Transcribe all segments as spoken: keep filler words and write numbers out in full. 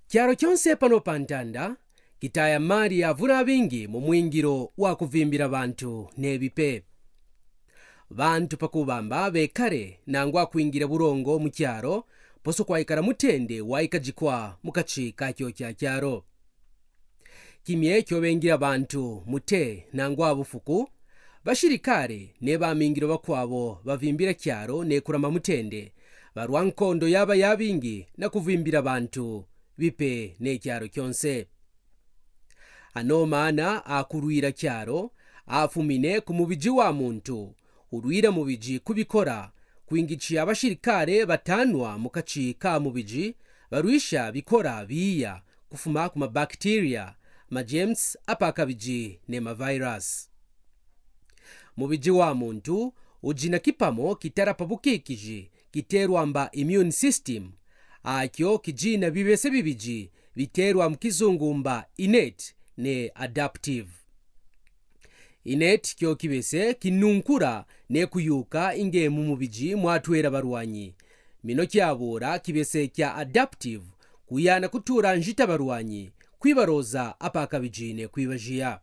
Kyaro kyonse pano pa ntanda, kitaya mari yavura bingi mu mwingiro wa kuvimbira bantu nebi pe. Bantu pakubamba bekare nangwa kwingira burongo mu kyaro, poso kwaikara mutende waikajikwa mu kachi kakyo kya kyaro. Kimye kyobengira bantu mute nangwa bufuku, bashirikare ne bamingiro bakwabo bavimbira kyaro ne kurama mutende, barwa nkondo yaba yabingi na kuvimbira bantu bipe ne kyaro kyonse. Ano mana akurwira kyaro, afumine ku mubiji wa muntu, urwira mubiji kubikora, kwingichia bashirikare batanwa mu kachi ka mubiji, barwisha bikora biya kufuma ku mabacteria, magerms apakabiji ne mavirus. Mubiji wa muntu ujina kipamo kitara pa bukikiji, kiterwa mba immune system. Akyo kijina bibese bibiji biterwa mu kizungu mba innate ne adaptive. Innate kyo kibese kinunkura ne kuyuka inge mu mubiji mwatwera barwanyi. Mino kyabura kibese kya adaptive, kuyana kutura njita barwanyi, kwibaroza apakabiji ne kwibajiya.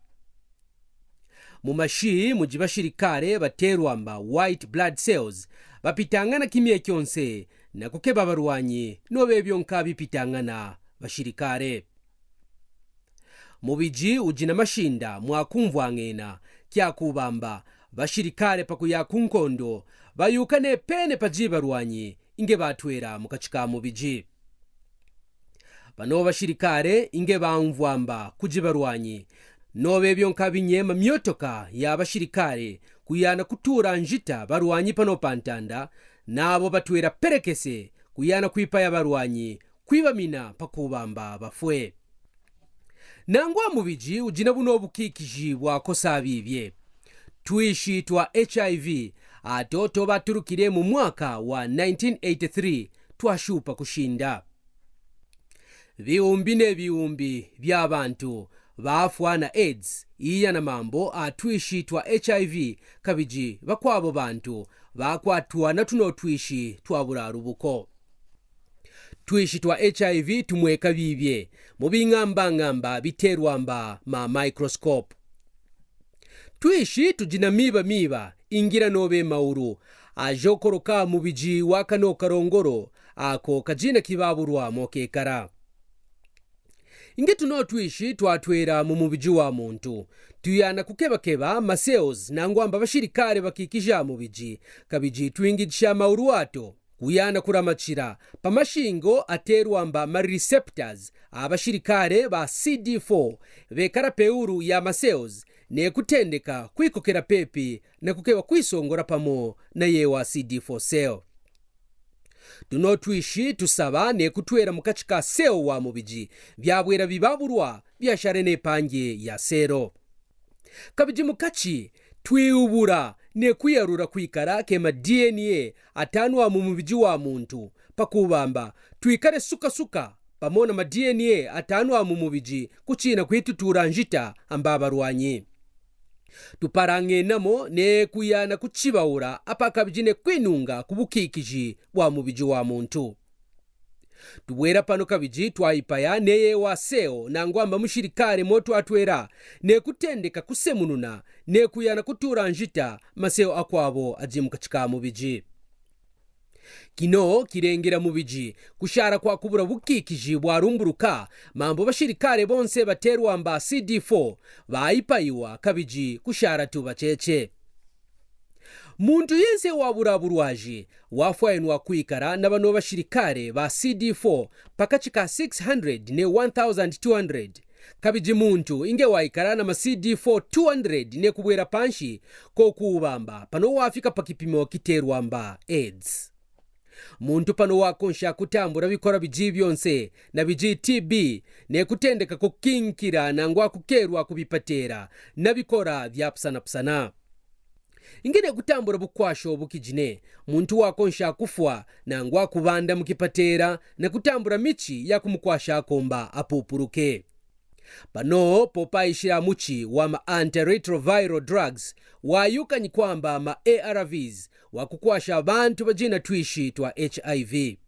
Mu mashi muji bashirikare baterwa mba white blood cells, bapitangana kimye kyonse na kukeba barwanyi, nobe byonka bipitangana bashirikare. Mubiji ujina mashinda mwakumvwangena, kyakubamba bashirikare pakuya ku nkondo, bayuka nepene paji barwanyi inge batwera mu kachi ka mubiji. Pano bashirikare inge bamvwamba kuji barwanyi, nobe byonka binyema myotoka ya bashirikare kuyana kutura njita barwanyi pano pa ntanda, nabo batwera perekese kuyana kwipaya barwanyi, kwibamina pakubamba bafwe. Nangwa mubiji ujina buno bukikiji bwakosa bibye. Twishi twa H I V ato tobaturukire mu mwaka wa nineteen eighty-three twashupa kushinda. Biwumbi ne biwumbi bya bantu bafwa na AIDS, iya na mambo a twishi twa H I V, kabiji bakwabo bantu bakwatwa na tuno twishi twa burarubuko. Twishi twa H I V tumweka bibye mu bingambangamba biterwa mba ma microscope. Twishi tujina miba miba, ingira nobe mauru, ajokoroka mubiji wa kano karongoro, ako kajina kibaburwa mokekara. Inge tuno twishi twatwera mu mubiji wa muntu, tuyana kukebakeba ma cells nangwa mba bashirikare bakikija mubiji, kabiji twingijisha mauru ato, kuyana kuramachira pa mashingo aterwa mba ma receptors a bashirikare ba C D four, bekara peuru ya ma cells, ne kutendeka kwikokera pepi na kukeba kwisongora pamo na yewa C D four cell. Tuno twishi tusaba ne kutwera mu kachi ka cell wa mubiji, byabwera bibaburwa byashare ne pangi ya sero. Kabiji mu kachi, twiyubura ne kwiyarura kwikara ke ma D N A atanwa mu mubiji wa muntu, pakubamba twikare suka suka pamo na ma D N A atanwa mu mubiji kuchina kwitutura njita amba barwanyi. Tuparangenamo ne kuyana kuchibaura apakabiji ne kwinunga ku bukikiji bwa mubiji wa muntu. Tubwera pano kabiji twayipaya ne yewa cell nangwa mba mushirikare mo twatwera ne kutendeka kusemununa ne kuyana kutura njita ma cell akwabo aji mu kachi ka mubiji. Kino kirengera mubiji kushara kwa kubura bukikiji bwarumburuka, mambo bashirikare bonse baterwa mba C D four bayipayiwa kabiji kushara tuba cheche. Muntu yense wabura burwaji wafwayenwa kwikara na bano bashirikare ba C D four pakachi ka six hundred ne one thousand two hundred. Kabiji muntu inge waikara na ma C D four two hundred ne kubwera panshi, ko kubamba pano wafika pa kipimo kiterwa mba AIDS. Muntu pano wakonsha kutambura bikora biji byonse na biji T B, ne kutendeka kukinkira nangwa kukerwa ku bipatera na bikora bya pusanapusana. Inge ne kutambura bukwasho bukijine, muntu wakonsha kufwa nangwa kubanda mu kipatera na kutambura michi ya kumukwasha akomba apupuruke. Pano popa ishira muchi wa ma antiretroviral drugs, wayukanyi kwamba ma A R Vs, wakukwasha bantu bajina twishi twa H I V.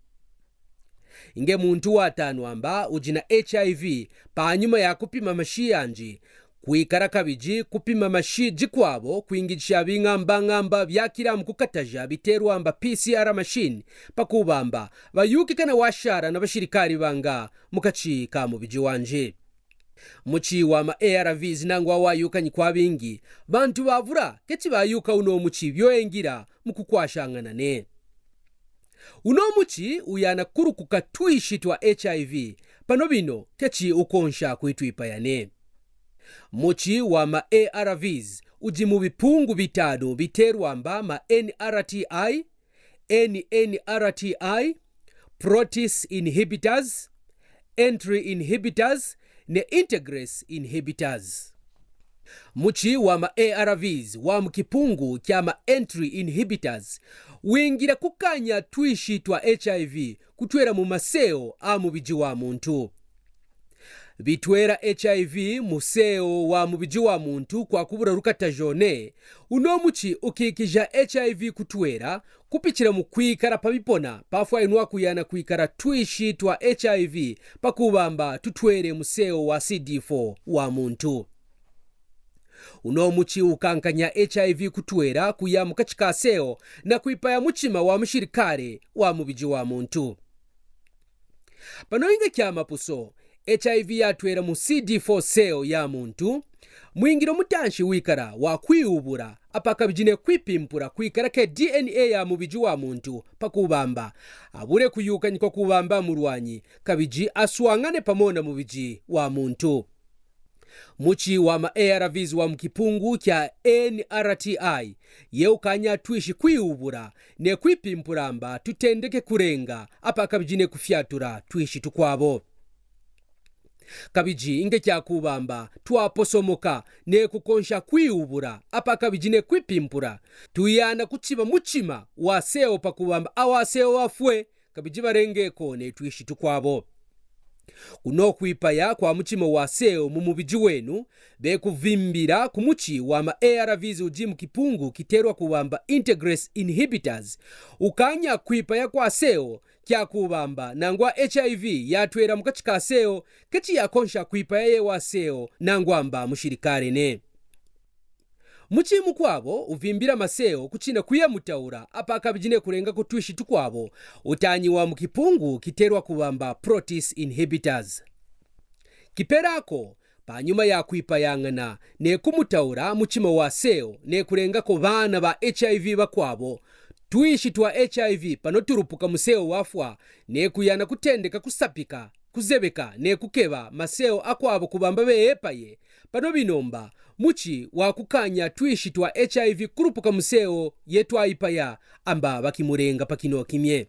Inge muntu wa tanu amba uji na H I V, panyuma ya kupima mashi yanji, kwikara kabiji kupima mashi jikwabo kwingijisha bingamba ngamba byakiramu kukataja biterwa amba P C R machine, pakubamba bayukikana washara na bashirikari banga mukachi ka mubiji wanji. Muchi wa ma A R Vs nangwa wayukanyi kwa bingi, bantu bavura keti bayuka uno muchi byoengira mukukwashangana ne. Uno muchi uyana kurukuka twishi twa H I V, pano bino keti ukonsha kwitwipaya ne. Muchi wa ma A R Vs uji mu bipungu bitanu biterwa amba ma N R T I, N N R T I, protease inhibitors, entry inhibitors, ne integrase inhibitors. Muchi wa ma A R Vs wa mu kipungu kya ma entry inhibitors wingira kukanya twishi twa H I V kutwera mu maseo a mubiji wa muntu. Bitwera H I V mu seo wa mubiji wa muntu kwa kubura rukatajo ne, uno muchi ukikija H I V kutwera kupichira mu kwikara pa bipona pafwainwa kuyana kwikara twishi twa H I V pakubamba tutwere mu seo wa C D four wa muntu. Uno muchi ukankanya H I V kutwera kuya mukachi ka seo na kwipaya muchima wa mushirikare wa mubiji wa muntu. Pano inga kya mapuso, H I V yatwera mu C D four seo ya muntu, mwingiro mutanshi wikara wa kwiubura, apa kabijine kwipimpura kwikara ke D N A ya mubiji wa muntu pakubamba abure kuyukanyikwa kubamba murwanyi, kabiji aswangane pamona mubiji wa muntu. Muchi wa ma A R Vs wa mu kipungu kya N R T I, ye ukanya twishi kwiubura ne kwipimpuramba tutendeke kurenga, apa kabijine kufyatura twishi tukwabo. Kabiji inge kya kubamba twaposomoka ne kukonsha kwiubura, apa kabijine kwipimpura tuyana kuchiba muchima wa seo pakubamba awa seo wafwe, kabiji barenge kone twishi tukwabo. Kuno kwipaya kwa muchima wa seo mu mubiji wenu, be kuvimbira ku muchi wa ma A R Vs uji mu kipungu kiterwa kubamba integrase inhibitors, ukanya kwipaya kwa seo kya kubamba nangwa H I V yatwera mukachi ka seo, keti yakonsha kwipaya ye wa seo nangwa mba mushirikare ne. Muchi mukwabo uvimbira maseo kuchina kuya mutaura, apa kabijine kurenga ku twishi tukwabo utanyiwa mu kipungu kiterwa kubamba protease inhibitors. Kiperako, panyuma ya kwipayangana ne kumutaura muchima wa seo ne kurenga ko bana ba H I V bakwabo, twishi twa H I V pano turupuka mu seo wafwa ne kuyana kutendeka kusapika, kuzebeka ne kukeba maseo akwabo kubamba beyepaye, pano binomba muchi wa kukanya twishi twa H I V kurupuka mu seo ye twayipaya amba bakimurenga pakino kimye.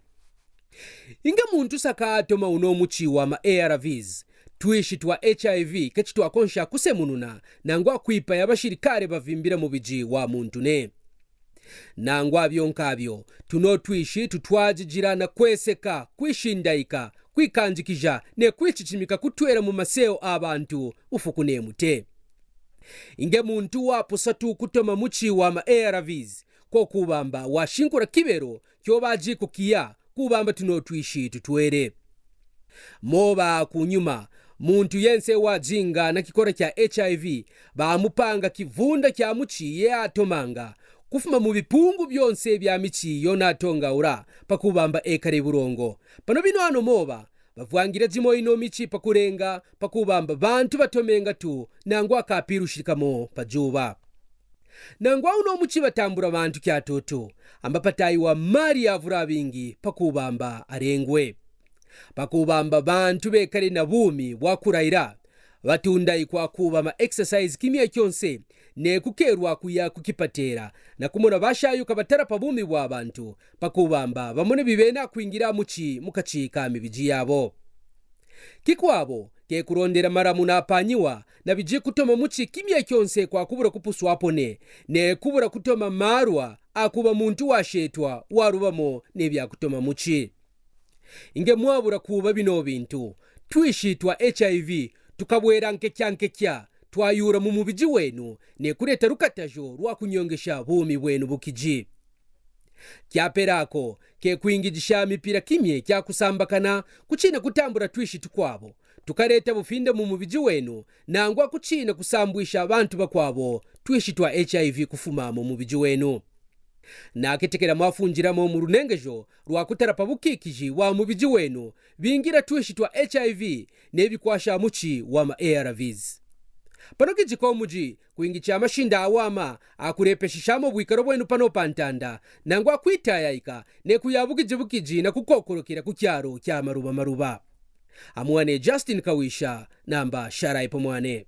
Inga muntu saka atoma uno muchi wa ma A R Vs, twishi twa H I V keti twakonsha kusemununa nangwa kwipaya bashirikare bavimbira mubiji wa muntu ne. Nangwa byo nkabyo, tuno twishi tutwajijira na kweseka, kwishindaika, kwikanjikija ne kwichichimika kutwera mu maseo a bantu ufuku ne mute. Inge muntu wapusa tu kutoma muchi wa ma A R Vs, ko kubamba washinkura kibero kyo baji kukiya kubamba tuno twishi tutwere. Moba kunyuma, muntu yense wajinga na kikora kya H I V, bamupanga kivunda kya muchi ye atomanga kufuma mu bipungu byonse bya michi yo natongaura pakubamba ekare burongo. Pano bino ano moba bavwangira jimo ino michi pakurenga pakubamba bantu batomenga tu nangwa kapirushirikamo pa juba. Nangwa uno muchi batambura bantu kyatutu, amba patayiwa mari yavura bingi pakubamba arengwe. Pakubamba bantu bekare na bumi bwakuraira, batundayi kwa kuba ma exercise kimya kyonse, ne kukerwa kuya kukipatera na kumona bashayuka batara pa bumi bwa bantu, pakubamba bamone bibena kwingira muchi mukachi ka mibiji yabo. Kikwabo, ke kurondera maramu napanyiwa na biji kutoma muchi kimya kyonse kwa kubura kupuswa apone, ne kubura kutoma marwa akuba muntu washetwa warubamo ne bya kutoma muchi. Inge mwabura kuba bino bintu, twishi twa H I V tukabwera nkekya nkekya, twayura mu mubiji wenu ne kureta rukatajo rwa kunyongesha bumi bwenu bukiji. Kyapera ako, kekwingijisha mipira kimye kyakusambakana kuchina kutambura twishi tukwabo, tukareta bufinda mu mubiji wenu, nangwa kuchina kusambwisha bantu bakwabo twishi twa H I V kufuma mu mubiji wenu. Naketekera mwafunjiramo mu runengejo rwa kutarapa bukikiji wa mubiji wenu, bingira twishi twa H I V nebikwasha muchi wama A R Vs. Pano kijiko muji kwingicha amashinda awama akurepeshishamo bwikaro bwenu pano pa ntanda, nangwa kwitayaika nekuya bukiji bukiji na kukokorokera ku kyaro kya maruba maruba. Amwane Justin Kawisha, namba Sharai Pamwane.